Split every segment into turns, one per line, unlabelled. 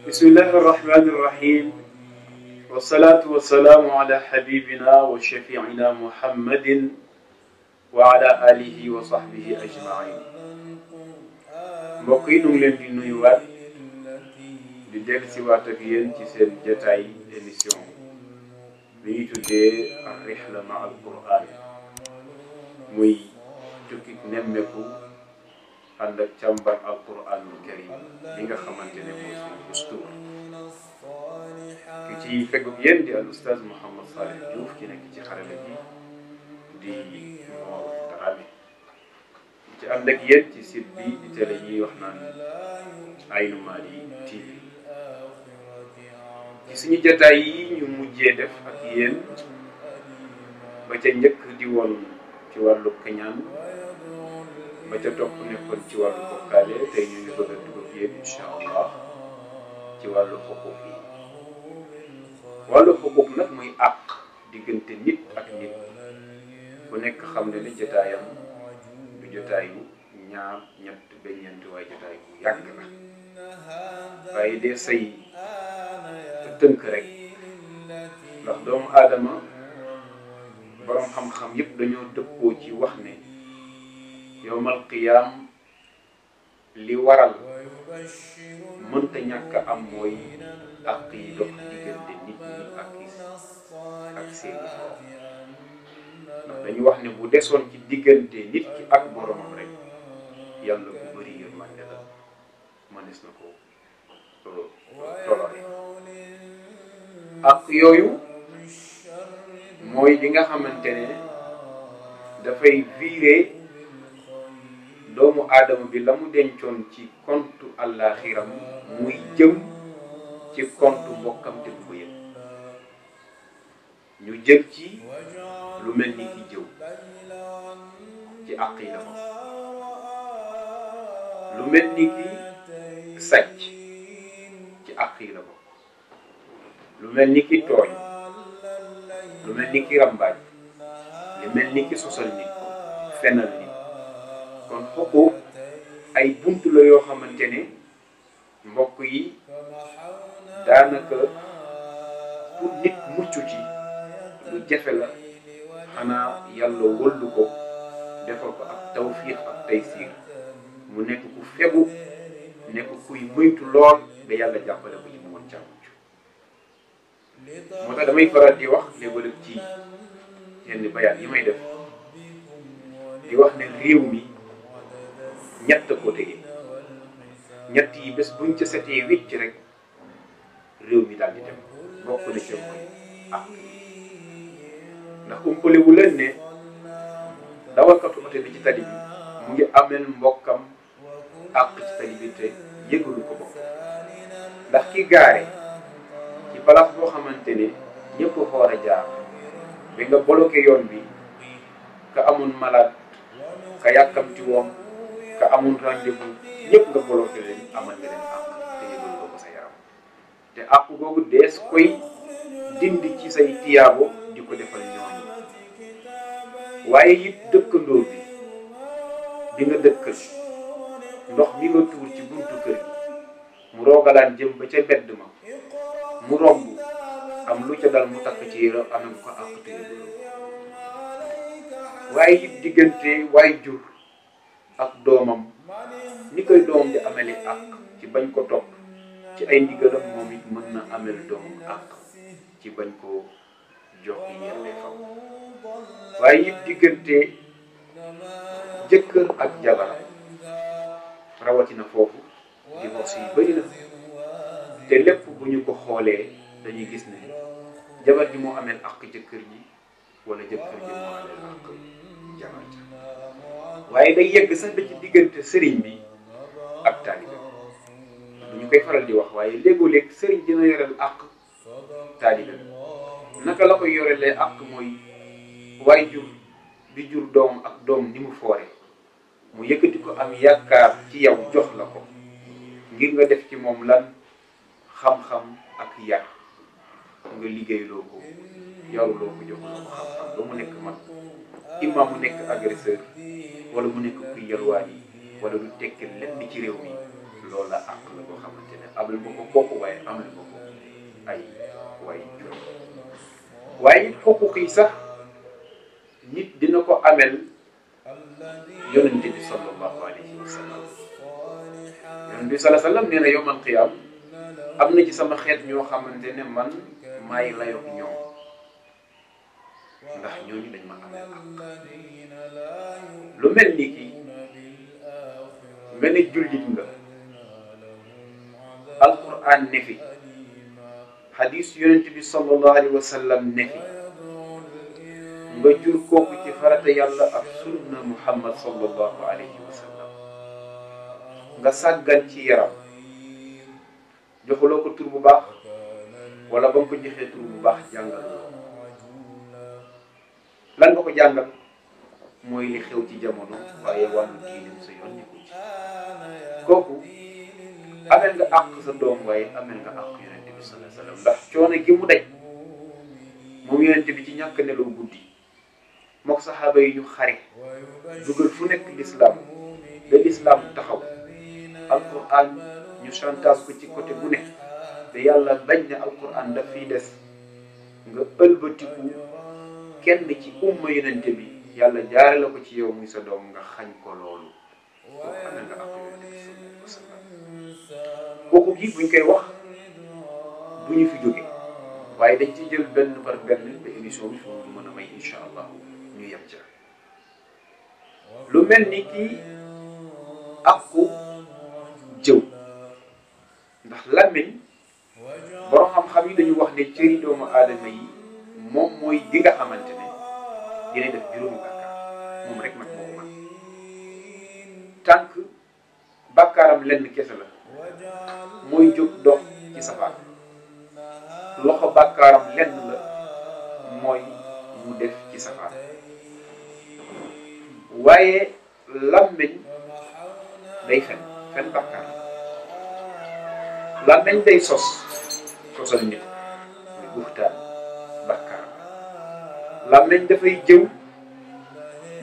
بسم الله الرحمن الرحيم والصلاة والسلام على حبيبنا وشفيعنا محمد وعلى آله وصحبه أجمعين. mbokk yi ñu ngi leen di nuyuwaat di dellusiwaat ak yéen ci seen jotaay émission bi ñuy tuddee ar-rihla ma al-Quran muy tukki nemmeeku ànd ak càmbar al-Quranul Karim li nga xamante ne mooy suñu ustuur ki ci feggu yéen di al ustaz Mouhamad Salih Diouf ki nekk ci xarala gi di Mor Darame ci ànd ak yéen ci site bi di télé ñuy wax naan Aynu Maadi TV ci suñu jotaay yi ñu mujjee def ak yéen ba ca njëkk di woon ci wàllu kañaan ba ca topp nekkoon ci wàllu bokkaale tey ñu ngi bëgg a dugg ak yéen incha allah ci wàllu xuquuq yi. wàllu xuquuq nag muy àq diggante nit ak nit ku nekk xam ne ni jotaayam du jotaayu ñaar ñett ba ñeent waaye jotaay bu yàgg na waaye dee say tënk rek ndax doomu aadama borom xam-xam yëpp dañoo dëppoo ci wax ne yowmal qiyaam li waral mënta ñàkk am mooy àq yi dox diggante nit ñi ak seeni borom ndax dañu wax ne bu desoon ci diggante nit ki ak boromam rek yàlla bu bëri yërmande la mënees na ko tolore ak yooyu mooy li nga xamante ne dafay virer doomu aadama bi la mu dencoon ci compte àllaaxiram muy jëm ci compte mbokkam te du ko yëg ñu jël ci lu mel ni ki jëw ci àq yi la ko lu mel ni ki sàcc ci àq yi la ko lu mel ni ki tooñ lu mel ni ki rambaaj lu mel ni ki sosal nit fenal nit kon xuquuq ay bunt la yoo xamante ne mbokk yi daanaka pour nit mucc ci lu jafe la xanaa yàlla wëllu ko defal ko ak tawfiix ak taysiir mu nekk ku fegu nekk kuy moytu lool ba yàlla jàppale ko ci mu mën caa mucc moo tax damay faral di wax léeg-léeg ci yenn bayaan yi may def di wax ne réew mi ñett côté yi ñett yi bés buñ ca setee wicc rek réew mi daal di dem bokk na ca mooy àq ndax umpale wu leen ne dawalkatu oto bi ci tali bi mu ngi amel mbokkam àq ci tali bi te yëgalu ko bopp ndax ki gaare ci place boo xamante ne ñëpp fa war a jaar bi nga bloqué yoon bi ka amoon malade ka yàkkamti woon ka amoon rendez-vous ñëpp nga bloqué leen amal nga leen àq te yëgalu ko sa yaram te àq googu dees koy dindi ci say tiyaabo di ko defal ñooñu waaye it dëkkandoo bi nga dëkkal ndox mi nga tuur ci buntu kër gi mu roogalaan jëm ba ca bedd ma mu romb am lu ca dal mu takk ci yéram amee ko àq te yëgalu waaye it diggante waay jur ak doomam ni koy doomam di amele àq ci bañ ko topp ci ay ndigalam moom it mën na amel doomam àq ci bañ ko jox yi yelle fam waaye it diggante jëkkër ak jabaram rawatina foofu divorce yi bëri na te lépp bu ñu ko xoolee dañuy gis ne jabar ji moo amel àq jëkkër ji wala jëkkër ji moo amel àq jabar ji waaye day yegg sax ba ci diggante sëriñ bi ak taalibe du ñu koy faral di wax waaye léegoo-léeg sëriñ dina yoreel àq taalibe naka la koy yorelee àq mooy waay jur bi jur doom ak doom ni mu foore mu yëkkati ko am yaakaar ci yow jox la ko ngir nga def ci moom lan xam-xam ak yar nga liggéeyloo ko yaruloo ko joxuloo ko xam-xam ba mu nekk man imam mu nekk agresseur wala mu nekk kuy yalwaan yi wala lu tekki lenn ci réew mi loola àq la boo xamante ne amal nga ko kooku waaye amal nga ko ay way jur waaye it xuquq yi sax nit dina ko amel yonente bi sallallahu alayhi wa sallam yonente bi sallallahu alayhi wa sallam nee na yawmal qiyaam am na ci sama xeet ñoo xamante ne man maay layoog ñoom ndax ñooñu dañ ma amel àq lu mel ni kii mel ni jullit nga alquran ne fi xadis yonent bi sallallahu alayhi wa sallam ne fi nga jur kooku ci farata yàlla ak sunna muhammad sallallahu alayhi wa sallam nga sàggan ci yaram joxuloo ko tur bu baax wala ba nga ko joxee tur bu baax jàngal lan nga ko jàngal mooy li xew ci jamono waaye wàllu diineem sa yoon ni ko ci kooku amel nga àq sa doom waaye amel nga àq yonente bi sallallahu alayhi wasallam ndax coono gi mu daj moom yonente bi ci ñàkk nelaw guddi mook saxaaba yi ñu xare dugal fu nekk lislaam ba lislaam taxaw alquran ñu chantage ko ci côté bu nekk te yàlla bañ ne alquran daf fiy des nga ëlbatiku kenn ci umma yonente bi yàlla jaare la ko ci yow muy sa doom nga xañ ko loolu kooku amel nga àq yonente bi sallallahu alayhi wasallam kooku gi buñ koy wax bu ñu fi jóge waaye dañ ci jël benn par benn ba émission bi foofu mën a may insha allah ñu yem ca lu mel ni kii àqu jëw ndax làmmiñ borom xam-xam yi dañu wax ne cëri doomu aadama yi moom mooy di nga xamante ne dina def juróomi bàkkaar moom rek nag moo ko man tànk bàkkaaram lenn kese la mooy jóg dox ci safaan loxo bàkkaaram lenn la mooy mu def ci safaan waaye làmmiñ day fen bàkkaar làmmiñ day sosal nit muy buxtaan bàkkaar làmmiñ dafay jëw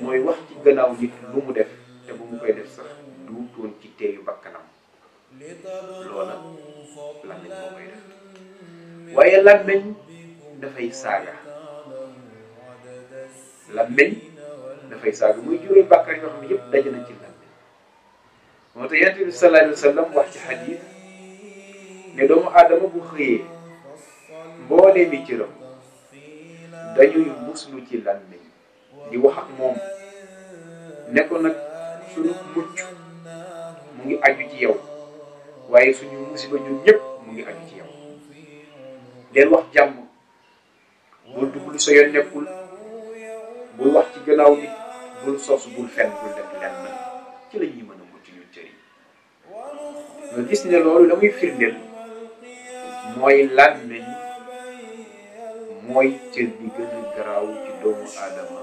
mooy wax ci gannaaw nit lu mu def te bu mu koy def sax duutoon ci teeyu bakkanam loola làmmiñ moo koy def waaye làmmiñ dafay saaga làmmiñ dafay saaga muy juróom bàkkaar yoo xam ne yëpp daje na ci làmmiñ moo tax yonent bi sallallahu alayhi wa sallam wax ci xadiis ne doomu aadama bu xëyee mboolee mi cëram dañuy muslu ci làmmiñ di wax ak moom ne ko nag suñu mucc mu ngi aju ci yow waaye suñu musiba ñun ñëpp mu ngi aju ci yow del wax jàmm bul dugg lu sa yoon nekkul bul wax ci gannaaw nit bul sos bul fen bul def lenn ci la ñuy mën a mucc ñun cër yi nga gis ne loolu la muy firndeel mooy làmmiñ mooy cër bi gën a garaaw ci doomu aadama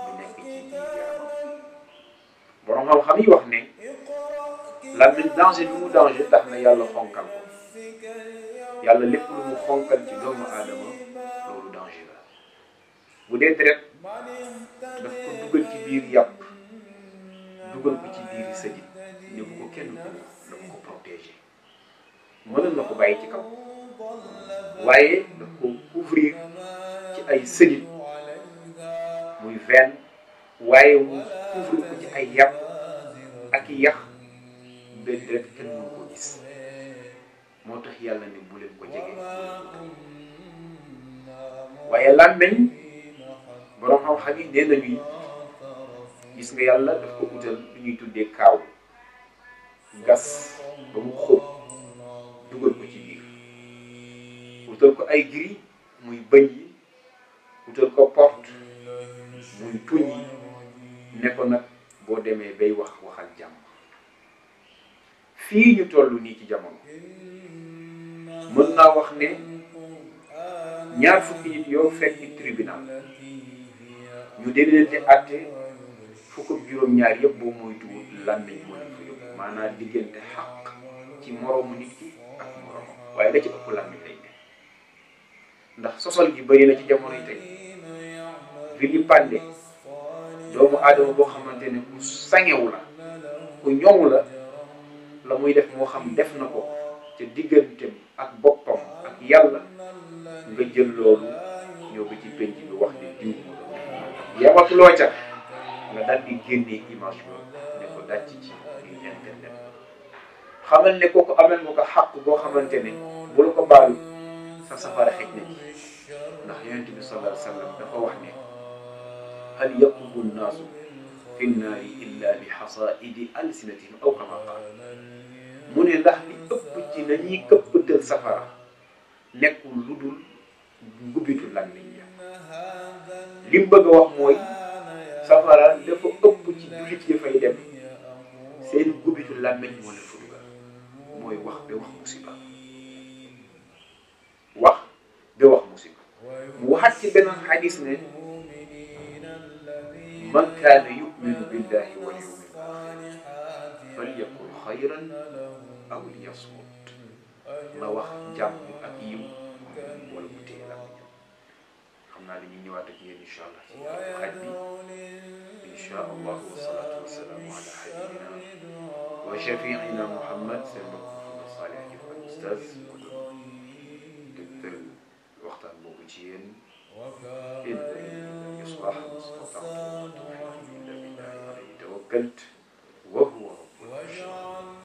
bu nekk ci biir yaramam borom xam-xam yi wax ne làmmiñ danger bi mu danger tax na yàlla xonkal ko yàlla lépp lu mu xonkal ci doomu aadama loolu danger la bu dee deret daf ko dugal ci biir yàpp dugal ko ci biir sëjit ne bu ko kenn dugg dama ko protéger mënoon na ko bàyyi ci kaw waaye daf ko couvrir ci ay sëjit muy veine waaye mu couvrir ko ci ay yàpp ak i yax ba deret kenn mënu ko gis moo tax yàlla ne bu leen ko jege waaye làmmeñ borom xam-xam yi nee nañu gis nga yàlla daf ko utal lu ñuy tuddee kaaw gas ba mu xóot dugal ko ci biir utal ko ay giri muy bëñ yi utal ko porte muy tuñ yi ne ko nag boo demee bay waxal jàmm fii ñu toll nii ci jamono mën naa wax ne ñaar fukki nit yoo fekk ci tribunal ñu dee leen di àtte fukk ak juróom-ñaar yëpp boo moytuwul làmmiñ moo leen fa yóbbu maanaam diggante xaq ci moroomu nit ki ak moroomam waaye da ci ëpp làmmiñ lay ne ndax sosal gi bëri na ci jamono yi tey vilipande doomu aadama boo xamante ne ku sangewu la ku ñoŋu la la muy def moo xam def na ko ca digganteem ak boppam ak yàlla nga jël loolu ñëw ba ci penc bi wax ne diw moo doon def yamatuloo ca nga daal di génnee image ba ne ko dàcc ci biir internet xamal ne kooku amal nga ko xàq boo xamante ne bu la ko baalu sa safara xëj na ci ndax yonent bi sallallahu alayhi wa sallam dafa wax ne hal yaqubu nnaasu fi nnaari illa bi xasaidi alsinatihim aw kama qaal mu ne ndax li ëpp ci nañuy këppatal safara nekkul lu dul ngubbitu làmmiñ ya li mu bëgg a wax mooy safara dafa ëpp ci jullit yi fay dem seen ngubbitu làmmiñ moo leen fa dugal mooy wax ba wax musiba wax ba wax musiba mu waxaat ci beneen xadis ne man kaana yuminu billahi wal yawmil axir falyaqul xayran aw liyasmut na wax jàmm ak yiw wala mu téye làmmiñam xam naa dañuy ñëwaat ak yéen incha allah ci xaj bi incha allah wasalaatu wasalaamu ala xabibina wa shafiina Mouhamad seen mbokk Mouhamad Salih Diouf al oustaz mu doon dëgtal waxtaan boobu ci yéen in uriidu illa al-islaaha ma stata'tu wa ma tawfiiqi illa billahi alayhi tawakkaltu